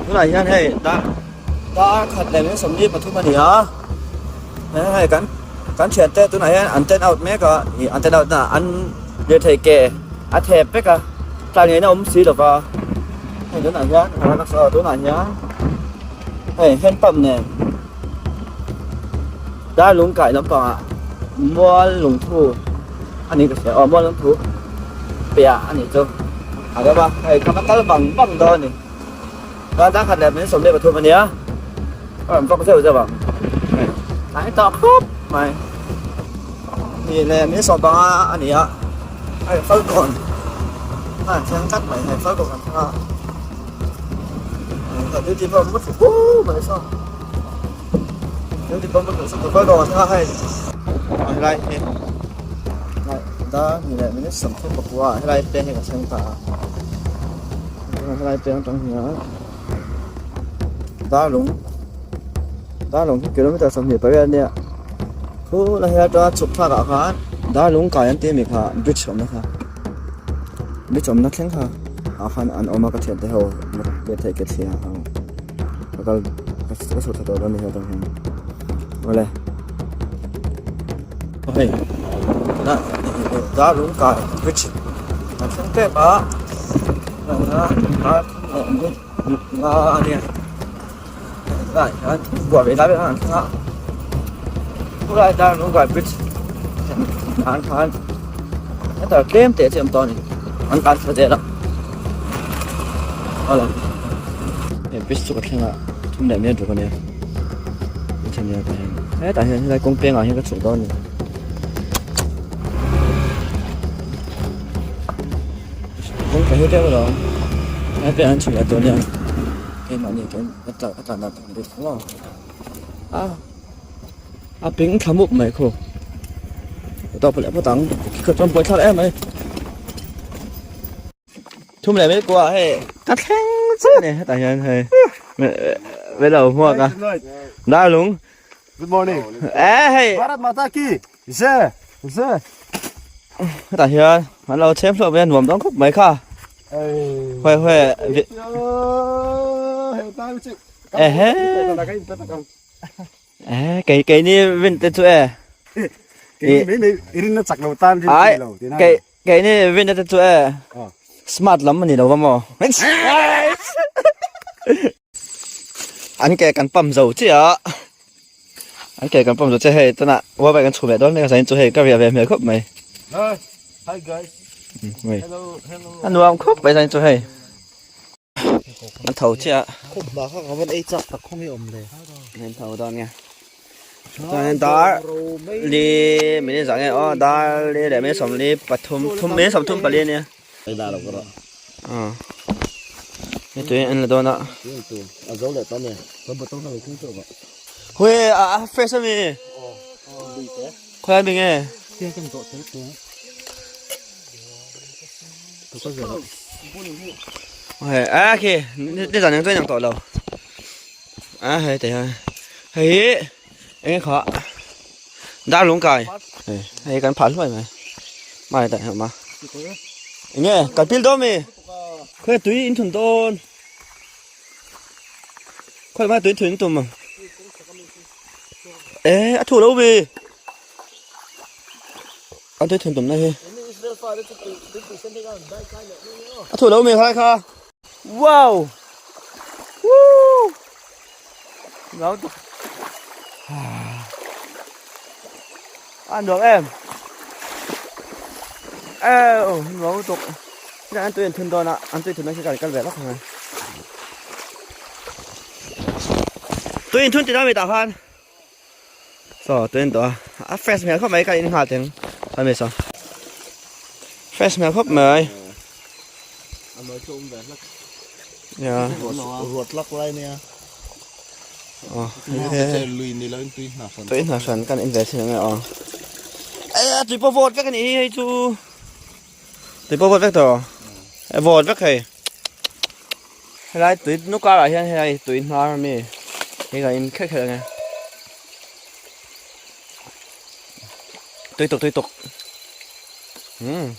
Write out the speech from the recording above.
Tunah hian hei dar dar khat leh min sawmli pathum a ni a hei kan kan thiante tunah hian an ten out mek a ih an ten out na an lirthei ke a thep vek a tlan ngei na awm si lo va hei tunah hian tunah hian hei hand pump nen dar lung kai lampangah mual lungthu a ni ka hria aw mual lungthu piah a nih chu a rem a hei ka va kal vang vang dawn a ni chuan dar khat leh min sawm leh pathum a nia a rawn vak zeuh zeuh ang hei tlai tawh khawp mai hnih leh min sawm panga a ni a hei falkawn a han thleng tlat mai hei falkawn kan thleng a duty pawh a mut fur mai saw. Helai hi dar hnih leh minute sawmthum pakua ah helai peng hi ka thleng ta a helai peng atang hian darlung darlung hi kilometer 28 ania khulai hi atanga chhuk thlak ah khan darlung kai an tih ami kha bridge awmna kha bridge awmna thleng kha ah khan an awm a ka thiante ho lirthei ke thliah ho. Ka kal ka chhuah tha tawh dawn ni hetah hian awle hei tunah dar lung kai bridge kan thleng tep a nga ania tunah hian buah ve lai vel an thleng a khulai dar lung kai bridge an khan hetar tlem teh chi a awm tawh a ni an tlan chho zel a awle. He bridge chu ka thleng a thum leh mek bawk a nia hetah hian helai kawng pengah hian ka chhuk dawn a ni kawng ka hre teuh lo helai pengah hian chhuk leh tur a nia keimahni hian a tlan a tlan dan tur bik maw a a ping thla mup mai khu tawp leh phawt ang ka chuan buaithlak em mai. Thum leh mai kuah hei ka thleng chiah a ni hetah hian hei ve lo hmuak a darlung Good morning. Eh hei Bharat Mata ki jai jai hetah hian an lo chhem hlawm mai a nuam dawn khawp mai kha huai huai ehe eh kei kei ni rin te chu e Kei ni mai mai rin na chak lo tan rin ai lo kei Keini rinna te chu e smart lam a ni lo va maw? An ke kan pump zo chiah a, an ke kan pump zo chiah hei tunah world bike an chhu leh dawn mek a zanin chu hei ka riah ve hmel khawp mai. Hi guys. A nuam khawp mai zanin chu hei. An tho chiah a. Khawm hma kha ka van ei chak tak khawng hi awm le. An tho dawn nge. Chuan dar li minute zah nge aw dar li leh minute sawmli pathum thum minute sawmthum pali ania. Ei dar lo ka rawh. Aw. Hei tui an la dawn a. A zo leh ta nge. Ka bottle kha lo khung teuh vah. Hui a fresh ami. Khawi ami nge. Tia kan zawh tel te. A khi ni zan ang chuan ang tawh lo a hei te hian hei hi eng nge kha dar lung kai hei hei kan phah hluai mai mai tah hian a awm a eng nge kan pil dawn mi khawi tui in thun dawn khawi mai tui thun tum e a thu lo mi. An tui thun tumna hi. A thu lo mi khalai kha. Wow! Woo! Ngau tuk. An nuam em. Eo, nuam tuk. Ina an tui an thun dawn a, an tui thunna khi kan kal ve lawk ang. Tui in thun ti na mi tah khan. Saw tui an tawh a a fresh hmel khawp mai ka in nghal teng a mi saw fresh hmel khawp mai ya ruat lak lai nia lui ni lo in tui hna hran tui hna hran kan in ve thin ang e aw eh tui pawh vawt vek a ni hei chu tui pawh vawt vek tawh e vawt vek hei Helai tui nu karah hian helai tui hnar ami hi ka in khelh khelh ange tui tuk tui tuk umm.